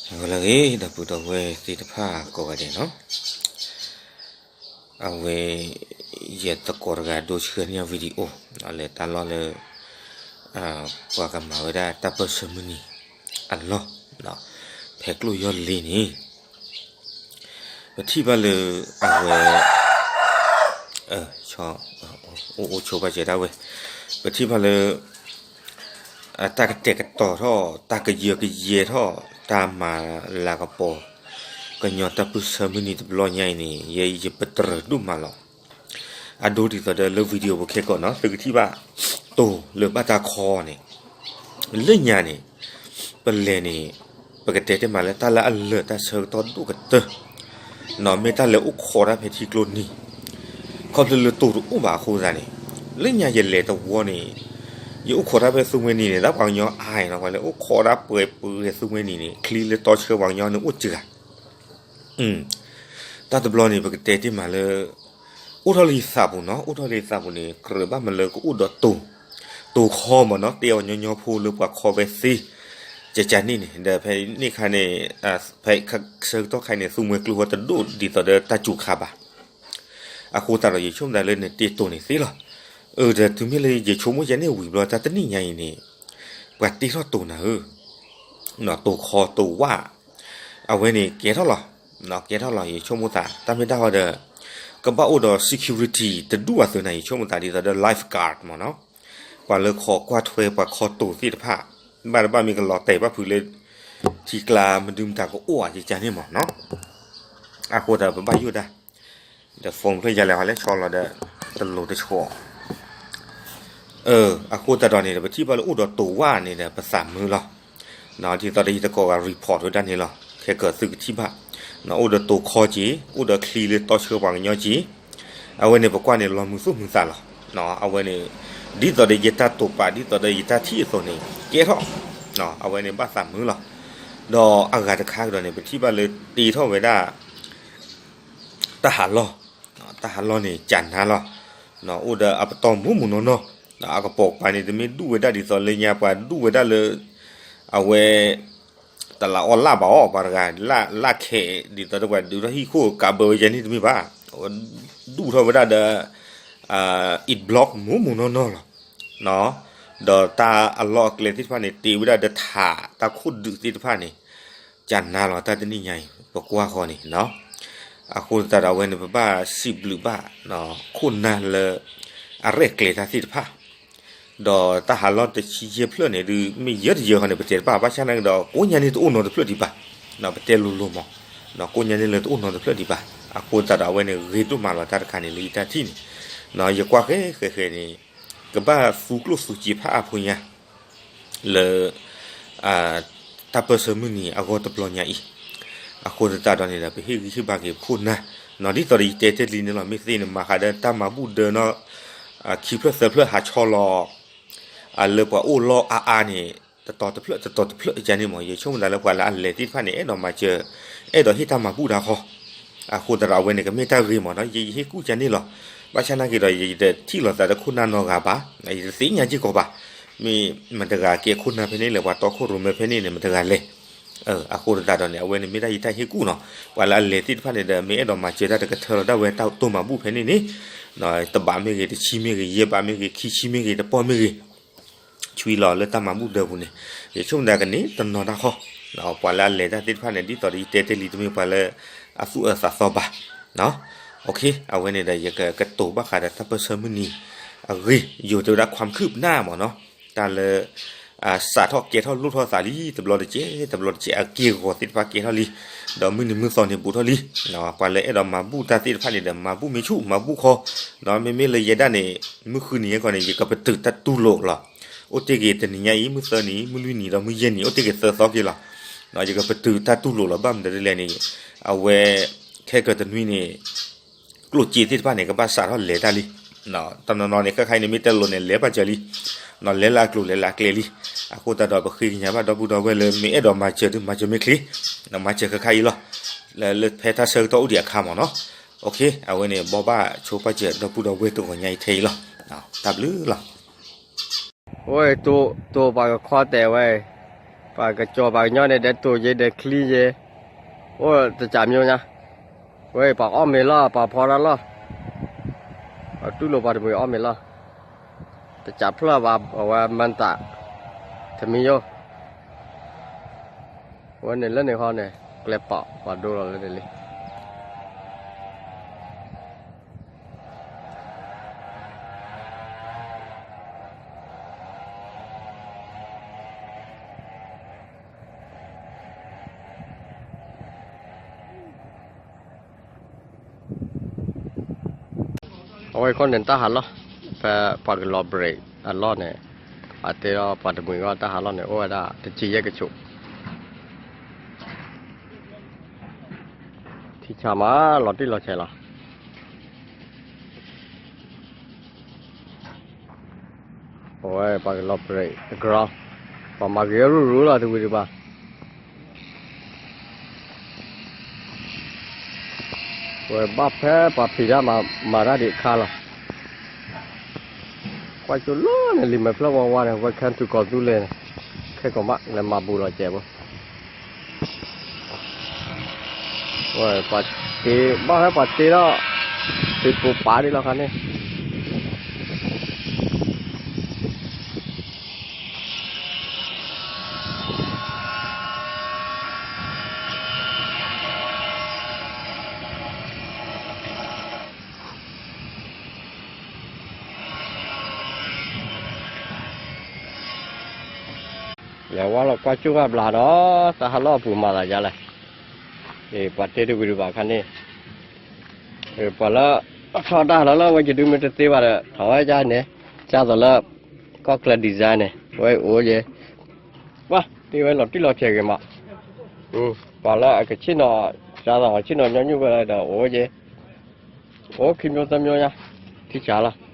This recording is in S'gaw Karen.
ဂီၤလၢအဂ့ၤ ဒီပုၢ်ဒီဝဲၢ်သ့ၣ်တဖၣ်ကိးဂၤဒဲးနီၤ, အဝဲ ယသကိးတဂၤဒိဆှၢန့ၢ် video လၢတၢ်လီၢ်လၢ ပှၤကမၤဝဲဒၣ်တၢ်ပၢၢ်ဆၢမုၢ်နံၤအလီၢ် ဖဲကျိၣ်ယီၢ်လ့န့ၣ် ပထံၣ်ဘၣ်လၢ အဝဲ အိၣ်အိၣ်ဆိဘၣ်စဲးဒၣ်ဝဲ, ပထံၣ်ဘၣ်လၢ တၢ်ကတဲာ်ကတီၤထီၣ် တၢ်ကယၢကယဲထီၣ် တၢ်မၤလၤကပီၤ ကညီတၢ်ပၢၢ်ဆၢမုၢ်နံၤတဘျီညါအံၤန့ၣ် ယဲယပတြၢၤဒိၣ်မးလီၤ. အဒိဒ်သိးဒီးလၢ video ပူၤခဲကိာ်နီၤ သုကထံၣ်ဘၣ် တိၤလၢဘၣ်တၢ်ခီန့ၣ် လၢညါန့ၣ် ပလဲၤန့ၣ် ပကတဲတ့ၢ်မးလၢတၢ်လၢအလၢာ်တၢ်ဆၢကတီၢ်ဒိၣ်ကတၢၢ် မ့ၢ်တၢ်လဲၤအိၣ်ခိးတၢ်ဖဲထံကျိနံၤ ခီဖျိလၢတိၤတအိၣ်ဘၣ်အဃိသတးန့ၣ် လၢညါယလဲၤတဝီန့ၣ် ယအိၣ်ခိးတၢ်ဖဲသူမှဲနံၤန့ၣ် တၢ်ပှၤကညီအါအံၤနီၤ ပှၤလဲၤအိၣ်ခိးတၢ်ပှဲၤပှဲၤဂ့ၤသူမှဲနံၤန့ၣ် ချံလၢတီဆှၢပှၤကညီန့ၣ်အိၣ်စှၤ တၢ်တဘျီန့ၣ် ပကတဲတ့ၢ်မးလၢ အိၣ်ထီၣ်လၢယသးပူၤနီၤ အိၣ်ထီၣ်လၢယသးပူၤန့ၣ် ကြၢးဘၣ်မးလၢကအိၣ်ဒီးတိၤ တိၤခီမးနီၤ တဲအီၤညီညီဖိလၢပှၤခီဝဲသ့ ကကန့ၣ်န့ၣ် ဒီးဖဲန့ၣ်ခါန့ၣ် ဖဲဆၢကတီၢ်ခါန့ၣ် သူမှဲကျိဟီတဒိၣ်ဒ်သိးဒီးတၢ်စူၤခါဘၣ် အဃိသတးဒီး ယဆိကမိၣ်သးလၢနတ့တိၤန့ၣ်သ့လီၤ. အၢ ဒီးတုၤမ့ၢ်လၢယဆိကမိၣ်ယဲန့ၣ်ဝံၤဘျီ တၢ်တနံၣ်ညါအံၤန့ၣ် ပှၤတ့ထီၣ်တိၤနၤဧၢ, တိၤခီတိၤဝၣ် အဝဲန့ၣ်ကဲထီၣ်လီၤ, ကဲထီၣ်လီၤ ယဆိကမိၣ်သး တၢ်မ့ၢ်တၢ်ဃီဒီး ကဘၣ်အိၣ်ဒီး security တဒူၣ်အသုးနၤ ယဆိကမိၣ်သးဒ်သိးဒီး lifeguard မ့ၢ်နီၤ, ပှၤလၢခိးကွၢ်ထွဲပှၤခီတိၤသ့ၣ်တဖၣ်, ဘၣ်တဘၣ်မ့ၢ်ကလီၤတဲာ်ဘၣ်ဖုးလၢ ထံကျါမဒုမတၤကအိၣ်ဧါ ယကန့ၣ်မ့ၢ်နီၤ, အဃိသတးပဘၣ်ယိၣ်တၢ် ဒီး phone ဖျၢၣ်ယၤလဲၤဟီလဲၤဆီလီၤဒီး တလိၤတဆီ အဃိသတးဒီးန့ၣ်ဒီး ပထံၣ်ဘၣ်လၢအိၣ်ဒီးတိၤဝၣ်န့ၣ်ဒီး ပသးမုာ်လီၤ. ဒ်သိးဒီးယသကိးဂၤ report ဝဲဒၣ်န့ၣ်လီၤ. ခဲကၢးသုကထံၣ်ဘၣ် အိၣ်ဒီးတိၤခီက့ၤ, အိၣ်ဒီးချံလၢတီဆှၢပှၤကညီက့ၤ, အဝဲန့ၣ်ပကွၢ်န့ၣ် လီၤမုာ်သူၣ်မုာ်သးလီၤ. အဝဲန့ၣ် ဒ်သိးဒီးယတၢ်တိာ်ပာ် ဒ်သိးဒီးယတၢ်ထံၣ်အသိးန့ၣ် ကဲထီၣ်, အဝဲန့ၣ်ဘၣ်သးမုာ်လီၤ. ဒီးအဂၤတခါကဒီးန့ၣ် ပထံၣ်ဘၣ်လၢတ့ထီၣ်ဝဲဒၣ် တၢ်ဟးလီၢ်, တၢ်ဟးလီၢ်န့ၣ် ကနါလီၤ. အိၣ်ဒီးအပတီၢ်မူးမူးနီၢ်နီၢ်, အကပိာ်ကပၤန့ၣ် တမ့ၢ်ဒူၣ်ဝဲဒၣ်ဒ်သိးလၢညါပှၤဒူၣ်ဝဲဒၣ်လၢ အဝဲ တလးအီၣ်လၣ်ဘၣ်အီၤ ပှၤတဂၤ လၣ်ခဲ ဒ်သိးဒီးပှၤဒုးထီၣ်ဟံၣ်ခိၣ်ကးဘၢဝဲယဲန့ၣ်တမ့ၢ်ဘၣ်, ဒူၣ်ထီၣ်ဝဲဒၣ်ဒီး အံၣ်ဘျီၣ်မူးမူးနီၢ်နီၢ်လီၤ. ဒီးတၢ်အလီၢ်အကျဲသ့ၣ်တဖၣ်န့ၣ် တ့ဝဲဒၣ်ဒီးထး တၢ်ခိၣ်ဒုးသ့ၣ်တဖၣ်န့ၣ် ကနါလီၤတၢ်တနံၣ်ညါအံၤ ပကွၢ်ဃီန့ၣ်, အဃိသတးဒီးအဝဲန့ၣ် ပဘၣ်စံးဘျုးဘၣ် ခိၣ်နၢ်လၢ အရဲၣ်ကျဲၤတၢ်သ့ၣ်တဖၣ်, ဒီးတၢ်ဟးလီၢ်တဆံယဲၢ်ဖျၢၣ်န့ၣ် ဒုးမ့ၢ်ယဲၢ်တယဲၢ်ဃီန့ၣ် ပတဲတဘၣ် ဘၣ်ဆၣ်နာ်က့ဒီး ကိးညါန့ၣ်တအိၣ်နီတဖျၢၣ်ဒံးဘၣ်, ပတဲလိၤလိၤမး, ကိးညါန့ၣ်လၢတအိၣ်နီတဖျၢၣ်ဒံးဘၣ်, အဃိသတးဒီးအဝဲန့ၣ် ဂ့ၤဒိၣ်မးလီၤတၢ်တခါန့ၣ် လၢယတၢ်ထံၣ်န့ၣ်, ယကွၢ်ဃဲဃဲဃဲန့ၣ် ကဘၣ်သူကျိၣ်သူစ့ဖးအါဖိညါ လၢ တၢ်ပၢၢ်ဆၢမုၢ်နံၤအဂီၢ်တဘျီညါအံၤ, အဃိသတးဒီးန့ၣ်ဒီး ပဟ့ၣ်ဂံၢ်ဟ့ၣ်ဘါက့ၤပခိၣ်နၢ်, ဒ်သိးဒီးယတဲတ့ၢ်လံန့ၣ်လီၤ မ့ၢ်သ့န့ၣ် မၤဃးဒီးတၢ်မၤဘူၣ်ဒၢနီၢ် ခံဖျၢၣ်သၢဖျၢၣ်ဟးဆီလီၤ အလၢပှၤအိၣ်လီၢ်အါအါန့ၣ် တတီၤတဖျၢၣ် တတီၤတဖျၢၣ်ယန့ၣ်မး ယဆိကမိၣ်သးလၢပှၤလၢအလဲၤသ့ၣ်တဖၣ်န့ၣ် အဲၣ်ဒိးမၤစၢၤ, အဲၣ်ဒိးဟ့ၣ်တၢ်မၤဘူၣ်တၢ်ဃီ, အဃိသတးဒီးအဝဲန့ၣ် ကမ့ၢ်တၢ်ဂ့ၤမးနီၤ ယယဟ့ၣ်ကူၣ်ယန့ၣ်လီၤ, ဘၣ်ဆၣ်နာ်က့ဒီး ယတထံၣ်လိာ်သးဒီးခိၣ်နၢ်နီတဂၤဘၣ်, ယတသ့ၣ်ညါစ့ၢ်ကီးဘၣ်, မ့ၢ်မတဂၤကဲခိၣ်နၢ်ဖဲန့ၣ်လဲၣ် ပှၤတီခိၣ်ရိၣ်မဲဖဲန့ၣ်န့ၣ် မတဂၤလဲၣ် အဃိသတးဒီးန့ၣ် အဝဲန့ၣ်မ့ၢ်ဒၣ်ယတၢ်ဟ့ၣ်ကူၣ်နီၤ, ပှၤလၢအလဲၤသ့ၣ်တဖၣ်န့ၣ်ဒီး မ့ၢ်အဲၣ်ဒိးမၤစၢၤတၢ်တကထၢလီၤဒၣ်ဝဲတၢ်တိၢ်မၤဘူၣ်ဖဲန့ၣ်န့ၣ်, တဘးမ့ၢ်ဂ့ၤ တဆံမ့ၢ်ဂ့ၤ ယဲၢ်ဘးမ့ၢ်ဂ့ၤ ခံဆံမ့ၢ်ဂ့ၤ တပီၢ်မ့ၢ်ဂ့ၤ ဆွံလီၤလၢတၢ်မၤဘူၣ်ဒၢပူၤန့ၣ်, ယဆိကမိၣ်သးကန့ၣ်တနီၤတၢ်ဃီ, ပှၤလၢအလဲၤတၢ်သ့ၣ်တဖၣ်န့ၣ် ဒ်သိးဒီးယတဲတ့ၢ်လံတမ့ၢ်ပှၤလၢ အသူၣ်အၢသးသီဘၣ်, အဝဲန့ၣ်ဒီး ယကကတိၤဘၣ်ဃးဒီးတၢ်ပၢၢ်ဆၢမုၢ်နံၤအဂ့ၢ် ယိၤတဲဝဲဒၣ် ခွါခုၣ်ပနၢ်မးနီၤ, တၢ်လၢ စးထီၣ်ကဲထီၣ်လိၣ်ထီၣ်သးလံ တဘျီတကဲး တဘျီတကဲး အက့ၢ်အဂီၤသ့ၣ်တဖၣ်ကဲထီၣ်လံ, ဒီးမုၢ်နံၤမုၢ်သီန့ၣ်ဘူးထီၣ်လံ, ပှၤလၢအဲၣ်ဒိးမၤဘူၣ်တၢ်သ့ၣ်တဖၣ်န့ၣ်ဒီး မၤဘူၣ်မ့ၢ်ဆူၣ် မၤဘူၣ်ခီ, မ့မ့ၢ်လၢယဲဒၣ်န့ၣ် မုၢ်ဃုနံၤအံၤခီန့ၣ် ယကပတုာ်တၢ်တူၢ်လိာ်လီၤ, အိၣ်တ့ၢ်က့ၤတနံၤညါအံၤ မုၢ်သၢနံၤ မုၢ်လွံၢ်နံၤဒီးမုၢ်ယဲၢ်နံၤ အိၣ်တ့ၢ်က့ၤသၢသီက့ၤလီၤ, ယကပတုာ်တၢ်တူၢ်လိာ်လီၤ ဘၣ်မနုၤဒ်လဲၣ်န့ၣ်, အဝဲ ခဲကတနွံန့ၣ် ကျိၣ်စ့သ့ၣ်တဖၣ်န့ၣ် ကဘၣ်စးထီၣ်လဲၤတၢ်လံ, တနီၤနီၤန့ၣ် ခဲခါအံၤန့ၣ် မ့ၢ်တဲလိၤန့ၣ် လဲၤဘၣ်စၢၤလံ, လဲၤလၢအကျိၤလဲၤလၢအကျဲလံ, အဃိသတးဒီး ပဃ့ကညးဘၣ်ဒီပုၢ်ဒီဝဲၢ်လၢ မ့ၢ်အဲၣ်ဒိးမၤစၢၤဒုး မၤစၢၤမ့ၢ်ချ့, မၤစၢၤခဲခါအံၤလီၤ, လၢဖဲတၢ်ဆၢကတီၢ်အိၣ်ဒံးအခါမးနီၤ, အဝဲန့ၣ် ဘိးဘၣ်ဆိပာ်စၢၤဒီပုၢ်ဒီဝဲၢ်တဂီၤညါအံၤထဲအံၤလီၤ, တၢ်ဘျုးလီၤ. ဝဲ တိၤပှၤကခီတဲာ်ဝဲ, ပှၤကစီၤပှၤကညီန့ၣ် ဒဲးတိၢ်ယဲ ဒဲးချံယဲ, အိၣ်တစးမၠိညါ, ဝဲပှၤအီၣ်မ့ၤလီၤ ပှၤဖီတၢ်လီၤ, ပှၤတူၢ်လိာ်ပှၤတမှံၤအီၣ်မ့ၤလီၤ, တစးဖျၢၣ်ဘၣ် အဝဲမၤတၢ်, တမံၤယိၣ်, ဝဲန့ၣ်လၢန့ၣ်ဃီန့ၣ် ကျဲပာ်ပှၤဒိလီၤလၢန့ၣ်လံ. အဝဲခီန့ၣ်တၢ်ဟးလီၢ်, ဖဲပှၤကလီၤ break အလီၢ်န့ၣ်, အတဲဒီးပှၤတမှံၤဂီၢ်တၢ်ဟးလီၢ်န့ၣ် အိၣ်ဝဲဒၣ်တဆံယဲၢ်ကဆိး, ထံဆးမးလီၤတံၢ်လီၤဆဲးလီၤ. အဝဲပှၤကလီၤ break တကရီ, ပှၤမၤဂ့ၤရူၢ်ရူၢ်လီၤတဝံၤဒံးဘၣ်. ဝဲဘၣ်ဖဲပှၤဖံးတၢ်မၤတၢ်ဒံးအခါလီၤ. ကွၢ်ကၠိလီၤန့ၣ် လံာ်မဲာ်ဖျၢၣ်ဝါဝါန့ၣ် welcome to ကီၢ်သူလ့ၤန့ၣ်, ခဲကီးမး လဲၤမၤဘူးလီၤစဲးဖိ. ဝဲပှၤတ့ ဘၣ်ဖဲပှၤတ့ထီၣ်, တ့ပိာ်ပာ်ဒံးလီၤခါန့ၣ်. လဲၤဝါလီၤကွၢ်ကၠိၣ်ဂၤဘျါဒီး တၢ်ဟးလီၢ်အပူၤမၤသးယါလဲၣ်. ပှၤတ့တဝံၤဒံးဘၣ်ခါန့ၣ်, ပှၤလၢထီၣ်တၢ်လီၢ်လၢဝဲယဒုမ့ၢ်တသ့ဘၣ်ဒီး ထီၣ်ဝဲဒၣ်န့ၣ်, ကၢ်သိးလၢ ကီၢ်ချၢ design န့ၣ် ဝဲအိၣ်ယဲ, ပှၤတ့ဝဲလီၤတံၢ်လီၤဆဲးဂ့ၤမး, ပှၤလၢအကဆ့ၣ်နီၤ, ကၢ်သိးအဆ့ၣ်နီၤညီနုၢ်ဝဲဒီးအိၣ်ယဲ, အိၣ်ခံမျိုးသၢမျိုးညါ, ထံဆးလီၤ.